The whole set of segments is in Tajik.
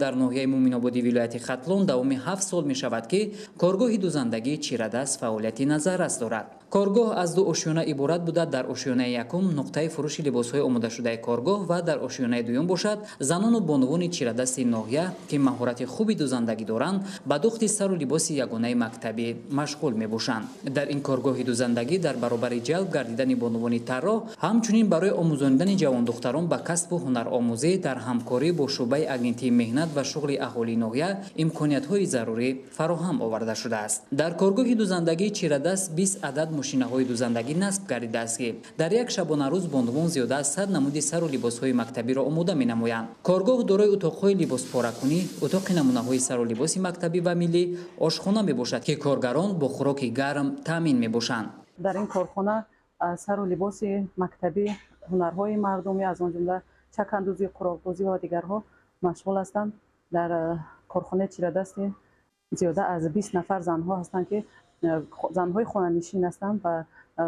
Дар ноҳияи Муъминободи вилояти Хатлон давоми 7 сол мешавад, ки коргоҳи дузандагии чирадаст фаъолияти назаррас дорад. Коргоҳ аз 2 ошёна иборат буда, дар ошёнаи якум нуқтаи фурӯши либосҳои омодашудаи коргоҳ ва дар ошёнаи дуюм бошад занону бонувони чирадасти ноҳия, ки маҳорати хуби дузандагӣ доранд, ба духти сару либоси ягонаи мактабӣ машғул мебошанд. Дар ин коргоҳи дузандагӣ дар баробари ҷалб гардидани бонувони тарроҳ, ҳамчунин барои омӯзонидани ҷавондухтарон ба касбу ҳунаромӯзӣ дар ҳамкорӣ бо шӯъбаи агентии меҳнат ва шуғли аҳолии ноҳия имкониятҳои зарурӣ фароҳам оварда шудааст. Дар коргоҳи дузандагии чирадаст 20 адад мошинаҳои дузандагӣ насб гардидааст, ки дар як шабонарӯз бонувон зиёда аз 100 намуди сару либосҳои мактабиро омода менамоянд. Коргоҳ дорои утоқҳои либоспоракунӣ, утоқи намунаҳои сару либоси мактабӣ ва миллӣ, ошхона мебошад, ки коргарон бо хӯроки гарм таъмин мебошанд. Дар ин корхона сару либоси мактабӣ, ҳунарҳои мардумӣ, аз он ҷумла чакандӯзӣ, қуроқдӯзӣ ва дигарҳо машғул ҳастанд. Дар корхонаи чирадасти зиёда аз 20 нафар занҳо ҳастанд, ки занҳои хонанишин ҳастанд ва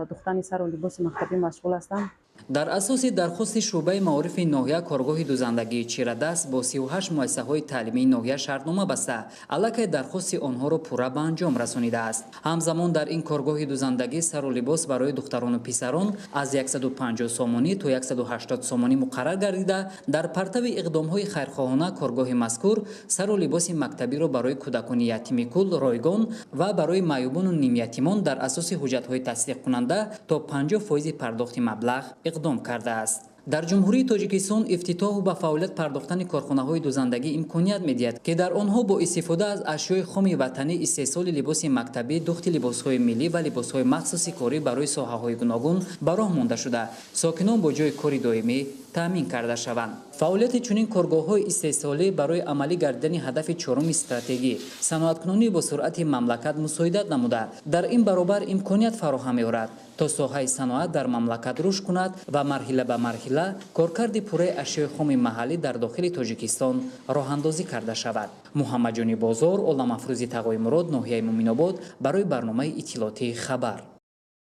духтани сару либоси мактабӣ машғул ҳастанд. Дар асоси дархости шӯъбаи маорифи ноҳия коргоҳи дузандагии чирадаст бо 38 муассисаҳои таълимии ноҳия шартнома баста, аллакай дархости онҳоро пурра ба анҷом расонидааст. Ҳамзамон дар ин коргоҳи дузандагӣ сару либос барои духтарону писарон аз 150 сомонӣ то 180 сомонӣ муқаррар гардида, дар партави иқдомҳои хайрхоҳона коргоҳи мазкур сару либоси мактабиро барои кӯдакони ятими кул ройгон ва барои маъюбону нимятимон дар асоси ҳуҷҷатҳои тасдиқкунанда то 50% пардохти маблағ иқдом кардааст. Дар Ҷумҳурии Тоҷикистон ифтитоҳу ба фаъолият пардохтани корхонаҳои дузандагӣ имконият медиҳад, ки дар онҳо бо истифода аз ашёи хоми ватанӣ истеҳсоли либоси мактабӣ, духти либосҳои миллӣ ва либосҳои махсуси корӣ барои соҳаҳои гуногун ба роҳ монда шуда, сокинон бо ҷойи кори доимӣ таъмин карда шаванд. Фаъолияти чунин коргоҳҳои истеҳсолӣ барои амалӣ гардидани ҳадафи чоруми стратегӣ саноаткунонӣ бо суръати мамлакат мусоидат намуда, дар ин баробар имконият фароҳам меорад, то соҳаи саноат дар мамлакат рушд кунад ва марҳила ба марҳила коркарди пурраи ашёи хоми маҳаллӣ дар дохили Тоҷикистон роҳандозӣ карда шавад. Муҳаммадҷони Бозор, Оламафрӯзи Тағои Мурод, ноҳияи Муъминобод барои барномаи иттилоотии хабар.